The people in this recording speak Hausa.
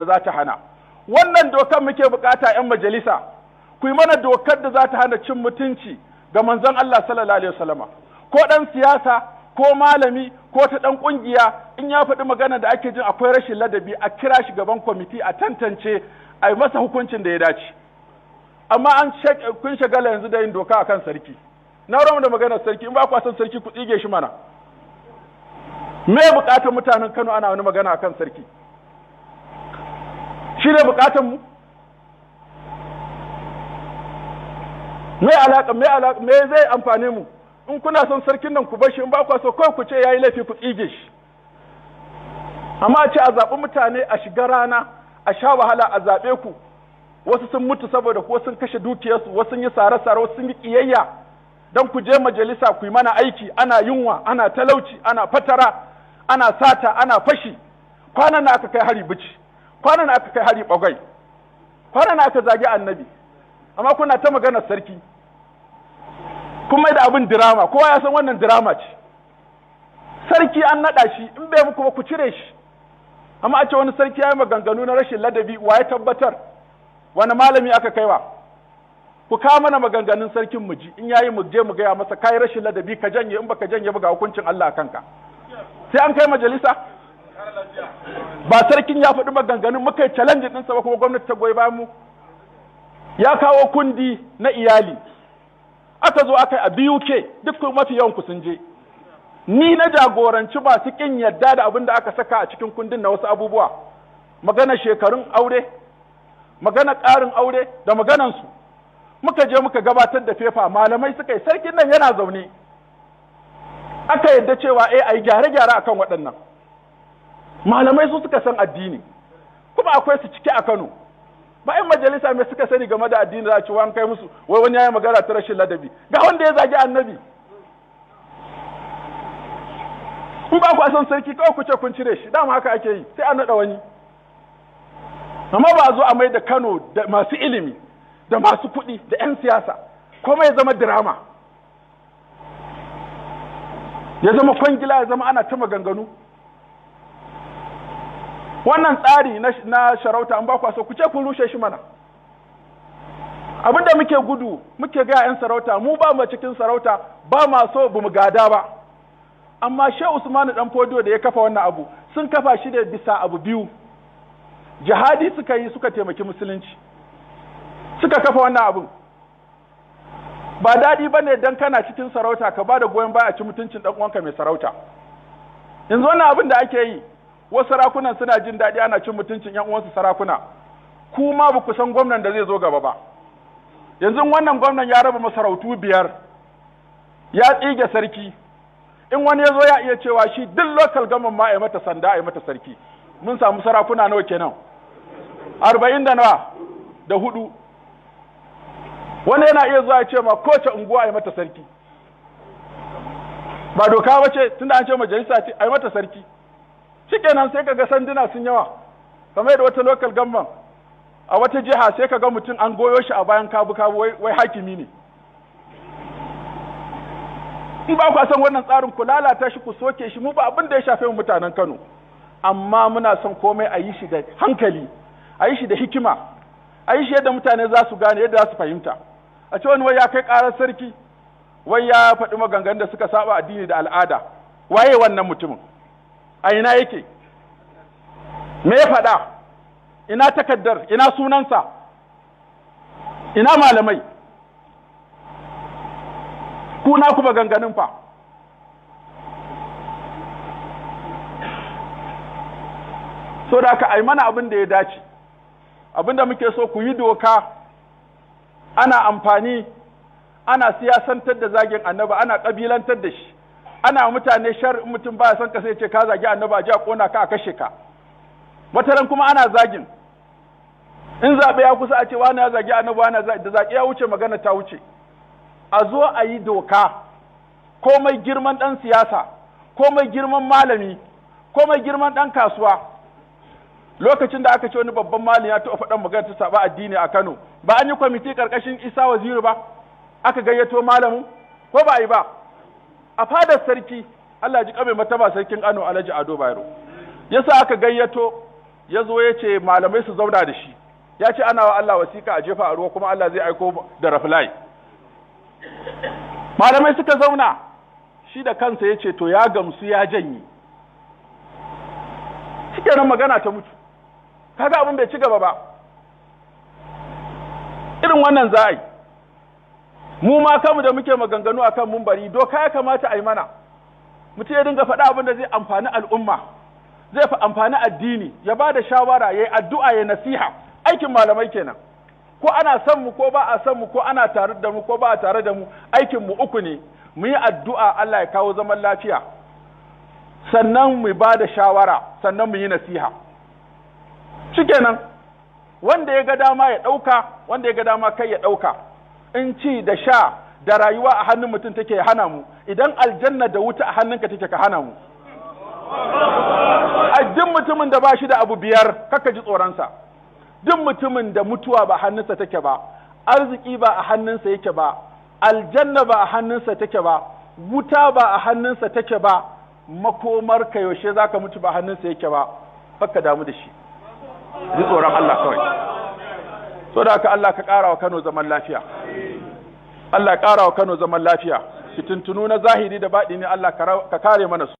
Za ta hana wannan dokar muke bukata. 'Yan majalisa, ku yi mana dokar da za ta hana cin mutunci ga Manzon Allah sallallahu alaihi wasallama. Ko dan siyasa, ko malami, ko ta dan kungiya, in ya faɗi magana da ake jin akwai rashin ladabi, a kira shi gaban kwamiti, a tantance, a yi masa hukuncin da ya dace. Amma an kun shagala yanzu da yin doka akan sarki. Na ramu da maganar sarki. In ba ku son sarki, ku tsige shi mana. Me bukatar mutanen Kano ana wani magana akan sarki? Shi ne bukatar mu? Me alaka, me alaka, me zai amfane mu? In kuna son sarkin nan, ku bar shi. In ba ku so, kawai ku ce yayi laifi, ku tsige shi. Amma a ce a zaɓi mutane, a shiga rana, a sha wahala, a zaɓe ku, wasu sun mutu saboda ko sun kashe dukiyarsu, wasu sun yi sare-sare, wasu sun yi ƙiyayya don ku je majalisa ku yi mana aiki. Ana yunwa, ana talauci, ana fatara, ana sata, ana fashi. Kwanan na aka kai hari Bichi, kwanan na aka kai hari Bagwai, kwanan na aka zagi Annabi, amma kuna ta maganar sarki. Kuma da abin dirama, kowa ya san wannan dirama ce. Sarki an naɗa shi, in bai muku ba, ku cire shi. Amma a ce wani sarki ya yi maganganu na rashin ladabi, wa ya tabbatar? Wani malami aka kaiwa? Ku kawo mana maganganun sarkin mu ji. In yayi, mu je mu gaya masa, kai rashin ladabi, ka janye. In baka janye ba, ga hukuncin Allah a kanka. Sai an kai majalisa? Ba sarkin ya faɗi maganganun muka yi challenge ɗinsa ba, kuma gwamnati ta goyi bayan mu? Ya kawo kundi na iyali, aka zo aka yi a BUK, duk mafi yawan ku sun je. Ni na jagoranci masu kin yadda da abin da aka saka a cikin kundin na wasu abubuwa, magana shekarun aure, magana ƙarin aure da maganansu. Muka je muka gabatar da paper, malamai suka yi, sarkin nan yana zaune, aka yadda cewa eh, a yi gyare-gyare akan waɗannan. Malamai su suka san addini, kuma akwai su ciki a Kano. Ba 'yan majalisa mai suka sani game da addini za a ci an kai musu wai wani ya yi magana ta rashin ladabi? Ga wanda ya zagi Annabi. In ba ku son sarki, kawai ku ce kun cire shi. Dama haka ake yi, sai a naɗa wani. Amma ba a zo a mai da Kano da masu ilimi da masu kuɗi da 'yan siyasa, kuma ya zama drama, ya zama kwangila, ya zama ana ta maganganu. Wannan tsari na sarauta, an ba ku so, ku ce kun rushe shi mana. Abinda muke gudu, muke ga 'yan sarauta, mu ba mu cikin sarauta, ba ma so, ba mu gada ba. Amma Shehu Usmanu Dan Fodiyo da ya kafa wannan abu, sun kafa shi da bisa abu biyu: jihadi suka yi, suka taimaki musulunci, suka kafa wannan abun. Ba daɗi ba ne don kana cikin sarauta ka ba da goyon baya a ci mutuncin ɗan uwanka mai sarauta. Yanzu wannan abin da ake yi, wasu sarakunan suna jin daɗi ana cin mutuncin ƴan uwansu sarakuna. Kuma ba ku san gwamnan da zai zo gaba ba. Yanzu wannan gwamnan ya raba masarautu biyar, ya tsige sarki. In wani ya zo, ya iya cewa shi duk local government ma a yi mata sanda, a yi mata sarki. Mun samu sarakuna nawa kenan? 40 da nawa? Da hudu. Wani yana iya zuwa ya ce ma kowace unguwa a yi mata sarki. Ba doka ba ce, tunda an ce majalisa ce, a yi mata sarki. Shikenan, sai kaga sanduna sun yawa. Kamar yadda wata local government a wata jiha, sai kaga mutum an goyo shi a bayan kabu kabu, wai hakimi ne. In ba ku san wannan tsarin, ku lalata shi, ku soke shi. Mu ba abin da ya shafe mu mutanen Kano. Amma muna son komai a yi shi da hankali, a yi shi da hikima, a yi shi yadda mutane za su gane, yadda za su fahimta. A ce wani wai ya kai ƙarar sarki, wai ya faɗi maganganun da suka saba addini da al'ada. Waye wannan mutumin? A ina yake? Me ya faɗa? Ina takaddar? Ina sunansa? Ina malamai? Ku na ku maganganun fa? So da aka ai mana abin da ya dace. Abin da muke so, ku yi doka. Ana amfani, ana siyasantar da zagin Annabi, ana kabilantar da shi, ana mutane shar. Mutum baya son ka, sai ce ka zagi Annabi, a ji a kona ka, a kashe ka. Wataran kuma ana zagin, in zaɓe ya kusa, a ce wani ya zagi Annabi, wani da zaɓe ya wuce, magana ta wuce. A zo a yi doka: komai girman ɗan siyasa, komai girman malami, komai girman ɗan kasuwa. Lokacin da aka ce wani babban malami ya taɓa faɗan magana ta saba addini a Kano, ba an yi kwamiti ƙarƙashin Isa Waziri ba, aka gayyato malamin, ko ba a yi ba? A fadar sarki, Allah ji kame mataba sarkin Kano, Alhaji Ado Bayero, yasa aka gayyato. Ya zo ya ce malamai su zauna da shi. Ya ce ana wa Allah wasiƙa a jefa a ruwa, kuma Allah zai aiko da reply. Malamai suka zauna, shi da kansa ya ce to ya gamsu, ya janye. Shikenan, magana ta mutu. Kaga abin bai ci gaba ba. Irin wannan za a yi. Mu ma kanmu da muke maganganu akan mumbari, doka ya kamata a yi mana. Mutum ya dinga faɗa abin da zai amfani al'umma, zai fi amfani addini, ya ba da shawara, ya yi addu'a, ya nasiha. Aikin malamai kenan. Ko ana son mu ko ba a son mu, ko ana tare da mu ko ba a tare da mu, aikin mu uku ne: mu yi addu'a Allah ya kawo zaman lafiya, sannan mu ba da shawara, sannan mu yi nasiha. Shikenan. Wanda ya ga dama ya ɗauka, wanda ya ga dama kai ya ɗauka. In ci da sha da rayuwa a hannun mutum take, ya hana mu. Idan aljanna da wuta a hannunka take, ka hana mu. A duk mutumin da ba shi da abu biyar, kaka ji tsoronsa. Duk mutumin da mutuwa ba hannunsa take ba, arziki ba a hannunsa yake ba, aljanna ba a hannunsa take ba, wuta ba a hannunsa take ba, makomar ka yaushe zaka mutu ba hannunsa yake ba, baka damu da shi. Ji tsoron Allah kawai. So da haka, Allah ka ƙara wa Kano zaman lafiya. Allah ya ƙara wa Kano zaman lafiya. Fitintunu na zahiri da baɗini, Allah ka kare mana su.